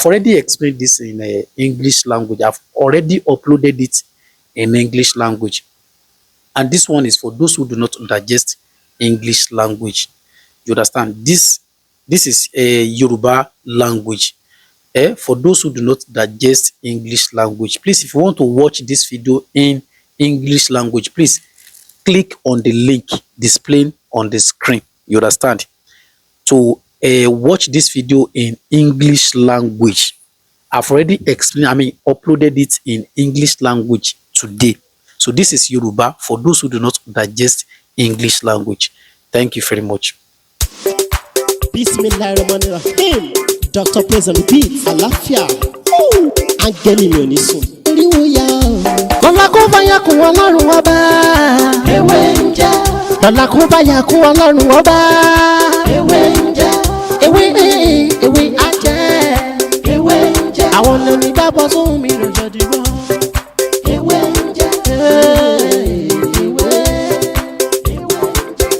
I've already explained this in English language. I've already uploaded it in English language. And this one is for those who do not digest English language. You understand? This is a Yoruba language. Eh? For those who do not digest English language. Please, if you want to watch this video in English language, please click on the link displaying on the screen. You understand? To watch this video in English language. I've already explained, I mean, uploaded it in English language today. So this is Yoruba for those who do not digest English language. Thank you very much. Bismillahirrahmanirrahim. Dr. Praise on the beat. Àlàáfíà. Áńgẹ́lì mi ò ní sùn. Oríwo ya o. Lọ́la kó bá yà kún Ọlọ́run Ọba. Ewé ń jẹ́. Lọ́la kó bá yà kún Ọlọ́run Ọba. Ewé ń jẹ́. Ewé ewé á jẹ́. Ewé ń jẹ́. Àwọn onígbàgbọ́ sóhun mi ló jọ dìbò. Ewé ń jẹ́. Ewé. Ewé ń jẹ́.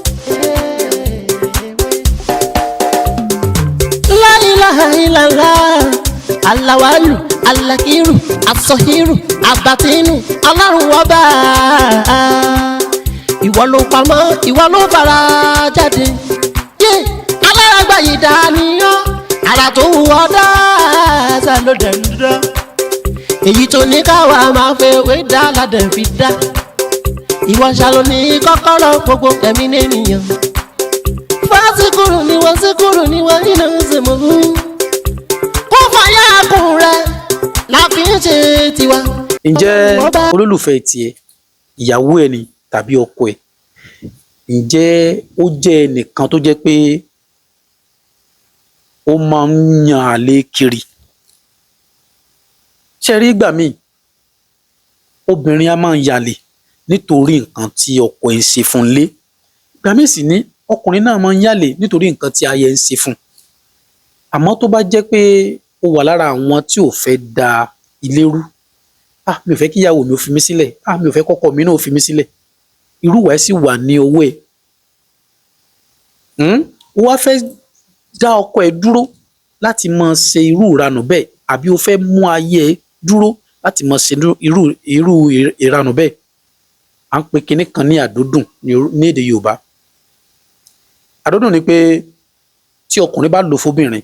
La ilaha illallah. Alawalu, alakiru, asọ̀hírù, abatinu, Ọlọ́run Ọba. Ìwọ ló pamọ́, ìwọ ló fara jáde. Yé alárágbá yìí dániyàn, ara tó wù ọ́ dáadáa ló dẹ̀ ń dá. Èyí tó ní káwa máa fẹ́ wé dá ládẹ̀ fi dá. Ìwọ ṣàlò ní kọ́kọ́rọ́ gbogbo ẹ̀mí nìyẹn. Fásikúrú ni wọ́n síkúrú ni wọ́n nínú ìsìnkú. Kó fàyà kùn rẹ̀ la fi ń ṣe tiwa. Ǹjẹ́ olólùfẹ́ tiẹ̀, ìyàwó ẹ ni tàbí ọkọ ẹ̀, ǹjẹ́ ó jẹ́ ẹnìkan tó jẹ́ pé ó máa ń yan àlè kiri? Ṣé ẹ rí ìgbà míì, obìnrin á máa yàlè nítorí nǹkan tí ọkọ ẹ̀ ń ṣe fún un lé. Ìgbà míì sì ní ọkùnrin náà máa ń yàlè nítorí nǹkan tí aya ẹ̀ ń ṣe fún un. Àmọ́ tó bá jẹ́ pé ó wà lára àwọn tí ò fẹ́ da ilé rú, "Ah, mi ò fẹ́ kí ìyàwó mi ó fi mí sílẹ̀, ah, mi ò fẹ́ kọ́kọ mi náà ó fi mí sílẹ̀," irú ìwà yìí sì wà ní ọwọ́ ẹ̀. Ó wá fẹ́ dá ọkọ ẹ̀ dúró láti máa ṣe irú ìranù bẹ́ẹ̀, àbí o fẹ́ mú ayé ẹ dúró láti máa ṣe irú ìranù bẹ́ẹ̀. À ń pe kinní kan ní àdódùn ní èdè Yorùbá. Àdódùn ni pé tí ọkùnrin bá lò fóbìnrin,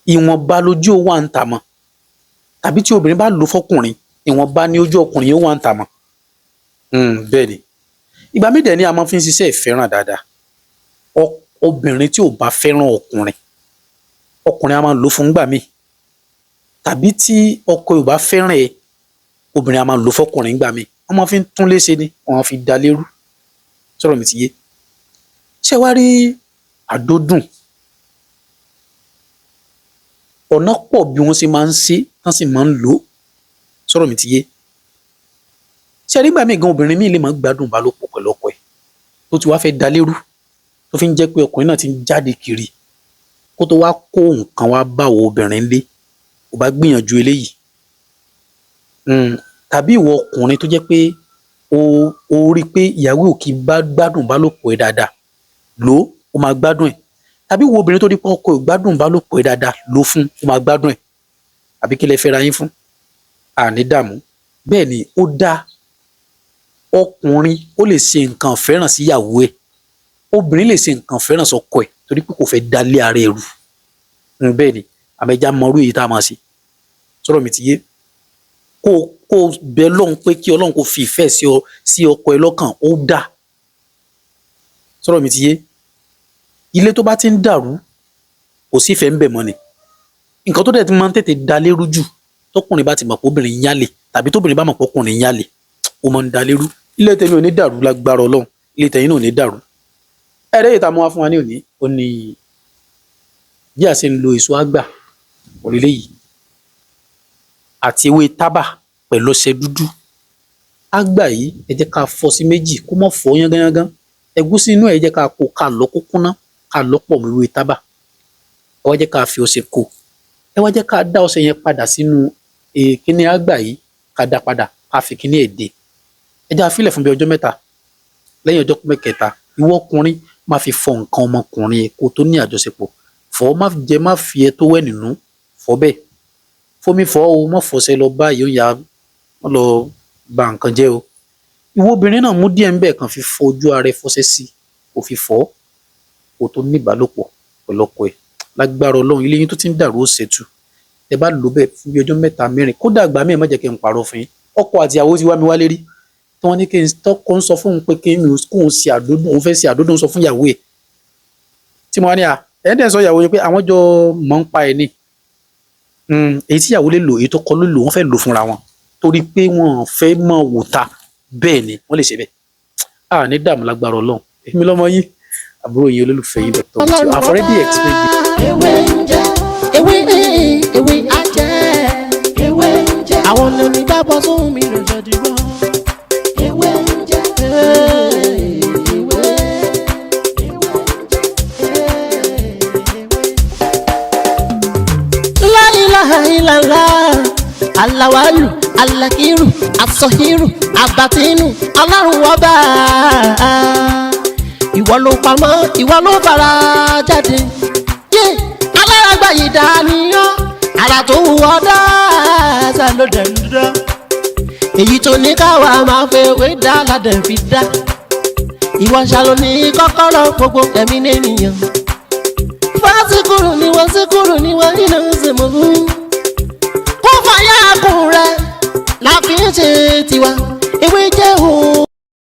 ìwọ̀nba lójú ó wà ń tà mọ́, tàbí tí obìnrin bá lò fọ́kùnrin, ìwọ̀nba ni ojú ọkùnrin yóò wà ń tà mọ́. Bẹ́ẹ̀ ni. Ìgbà míì dẹ̀ ní a máa fi ń ṣiṣẹ́ ìfẹ́ràn dáadáa. Obìnrin tí ò bá fẹ́ràn ọkùnrin, ọkùnrin á máa lò fún gbà míì. Tàbí tí ọkọ ẹ̀ ò bá fẹ́ràn ẹ, obìnrin á máa lò fọ́kùnrin gbà míì. Wọ́n máa fi ń túnlé ṣe ni, wọ́n máa fi dalé rú. Sọ̀rọ̀ mi ti yé? Ṣé ẹ wá rí àdódùn? Ọ̀nà pọ̀ bí wọ́n ṣe máa ń ṣe, tán sì máa ń lò ó. Sọ̀rọ̀ mi ti yé? Ṣé ẹ rí ìgbà míì gan, obìnrin míì lè má gbádùn ìbálòpọ̀ pẹ̀lú ọkọ ẹ̀ tó ti wá fẹ́ dalé rú, tó fi ń jẹ́ pé ọkùnrin náà ti ń jáde kiri kó tó wá kó nǹkan wá bá ìwọ obìnrin ńlé. Ò bá gbìyànjú eléyìí. Tàbí ìwọ ọkùnrin tó jẹ́ pé o rí i pé ìyàwó ò kì í bá gbádùn ìbálòpọ̀ ẹ̀ dáadáa, lò ó, ó máa gbádùn ẹ̀. Tàbí ìwọ obìnrin tó rí pé ọkọ ẹ̀ ò gbádùn ìbálòpọ̀ ẹ̀ dáadáa, lò ó fún, ó máa gbádùn ẹ̀. Àbí kí lẹ fẹ́ra yín fún? A ní dààmú. Bẹ́ẹ̀ ni ó dáa, ọkùnrin ó lè ṣe nǹkan fẹ́ràn sí ìyàwó ẹ̀, obìnrin lè ṣe nǹkan fẹ́ràn sọ́kọ ẹ̀ torí pé kò fẹ́ dalé ara ẹ̀ rú. Bẹ́ẹ̀ ni, àmọ́ ẹ jẹ́ á mọ irú èyí tá a máa ṣe. Sọ̀rọ̀ mi ti yé? Kó o bẹ Ọlọ́run pé kí Ọlọ́run kó fi ìfẹ́ sí ọ, sí ọkọ ẹ lọ́kàn, ó dáa. Sọ̀rọ̀ mi ti yé? Ilé tó bá ti ń dàrú, kò sí ìfẹ́ ńbẹ̀ mọ́ ni. Nǹkan tó dẹ̀ ti máa ń tètè dalé rú jù, tọkùnrin bá ti mọ̀ pé obìnrin ń yálè tàbí tóbìnrin bá mọ̀ pé ọkùnrin ń yálè, ó máa ń dalé rú. Ilé tèmi ò ní dàrú lágbára Ọlọ́run, ilé tẹ̀yin náà ò ní dàrú. Ẹ̀rẹ́ yìí tá a mú wá fún wa ní òní, ó ní bí a ṣe ń lo èso àgbà òrìlé yìí àti ewé tábà pẹ̀lú ọṣẹ dúdú. Àgbà yìí, ẹ jẹ́ ká fọ́ sí méjì, kó má fọ́ yángányángán. Ẹ̀gúsí inú ẹ̀, ẹ jẹ́ ká kó, ká lọ̀ kó kúnná, ká lọ̀ pọ̀ mọ́ ewé tábà. Ẹ wá jẹ́ ká fi ọṣẹ kó. Ẹ wá jẹ́ ká dá ọṣẹ yẹn padà sínú kíní àgbà yìí, ká dá padà, ká fi kíní ẹ̀ dé. Ẹ jẹ́ á fílẹ̀ fún bí ọjọ́ 3. Lẹ́yìn ọjọ́ kẹta, ìwọ ọkùnrin máa fi fọ nǹkan ọmọkùnrin ẹ kó tó ní àjọṣepọ̀. Fọ̀, má jẹ, má fi ẹ tó wẹ̀ nínú, fọ̀ bẹ́ẹ̀, fomi fọ̀ o, má fọṣẹ lọ báyìí, ó ya wọ́n lọ ba nǹkan jẹ́ o. Ìwọ obìnrin náà, mú díẹ̀ ńbẹ̀, kàn fi fọ ojú ara ẹ, fọṣẹ sí, kò fi fọ̀, kó tó ní ìbálòpọ̀ pẹ̀lú ọkọ ẹ̀. Lágbára Ọlọ́run, ilé yín tó ti ń dàrú ó ṣẹ́tù. Ẹ bá lò bẹ́ẹ̀ fún bí ọjọ́ 3, 4, kódà àgbà míì, má jẹ́ kí n parọ́ fún yín, ọkọ àti ìyàwó ti wá mi wálé rí tí wọ́n ní kí n tọkọ ń sọ fún un pé kí n kóun ṣe àdódùn, òun fẹ́ ṣe àdódùn, sọ fún ìyàwó ẹ̀ tí mo wá ní à ẹ̀ ń dẹ̀ sọ ìyàwó yẹn pé àwọn jọ mọ̀ ń pa ẹ̀ ni. Èyí tí ìyàwó lè lò, èyí tó kọ ló lò, wọ́n fẹ́ lò fúnra wọn torí pé wọ́n fẹ́ mọ̀ wò ta. Bẹ́ẹ̀ ni wọ́n lè ṣe bẹ́ẹ̀. À ní dààmú, lágbára Ọlọ́run. Èmi lọ́mọ yín, àbúrò yín, olólùfẹ́ yín, Dr. Mutiu. I've already explained it. Ewé ń jẹ́ ewé, ewé á jẹ́ Ewé ń jẹ́. Àwọn lèmi gbàgbọ́ sóhun mi lè jẹ́ dìbò. Ewé ń jẹ́. Ewé. Ewé. La ilaha illallah, alawalu, alakiru, asọhiru, abatinu, Ọlọ́run Ọba. Ìwọ ló pamọ́, ìwọ ló fara jáde. Yé alárágbá yìí dàníyàn, ara tó wù ọ́ dáadáa ló dẹ̀ ń dá. Èyí tó ní káwa máa fẹ́ wé dá ládẹ̀ fi dá. Ìwọ ṣàlò ní kọ́kọ́rọ́ gbogbo ẹ̀mí nìyẹn. Fásikúrú ni wọ́n, síkúrú ni wọ́n nínú ìsìnkú. Kó fàyà kùn rẹ̀ la fi ń ṣe tiwa. Ewé jẹ́.